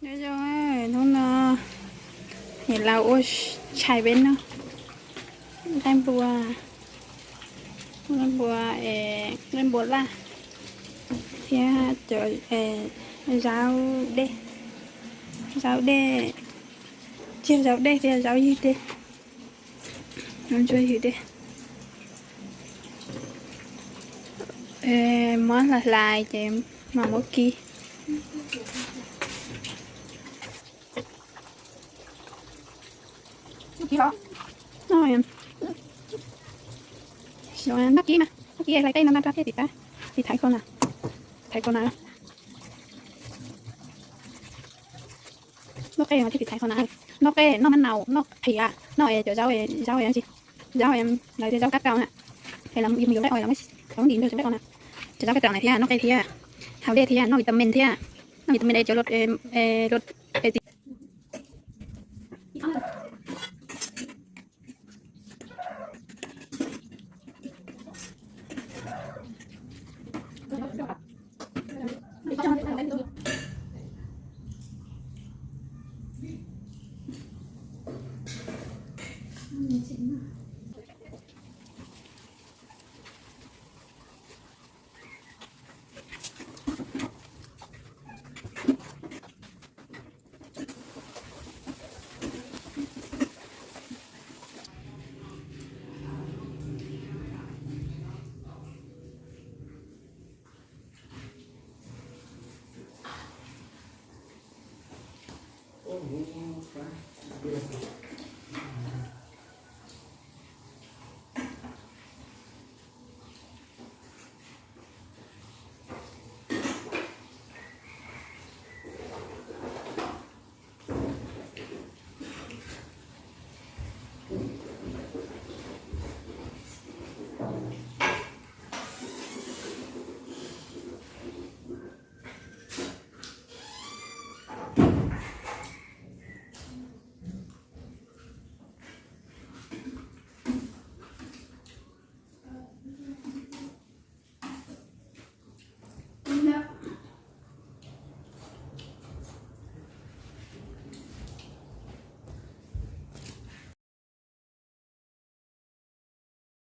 Nyob zoo, hnub no niam laus ua tshais peb noj, nqaij npua, nqaij npua, nqaij npua laj thiab cov zaub dej, zaub dej, tsis yog zaub dej, thiab zaub ywg dej, ntsuab ywg dej. Muab hlais hlais ces mam muab kib. Noj kib mas, noj kib hlais tej no noj rau thiaj tim pab, tim thaiv kho na, thaiv kho na. Noj qej mas thiaj tim thaiv kho na. Noj qej, noj mab naus, noj qhiav, noj cov zaub, zaub, zaub, lawv tias zaub kab kaus na, es lawv mus yuav laib os, lawv muab ntim nrog cov nqaij os na. Cov zaub kab kaus na thiab noj qej thiab, haus dej thiab, noj vitamin thiab, noj vitamin es cov luag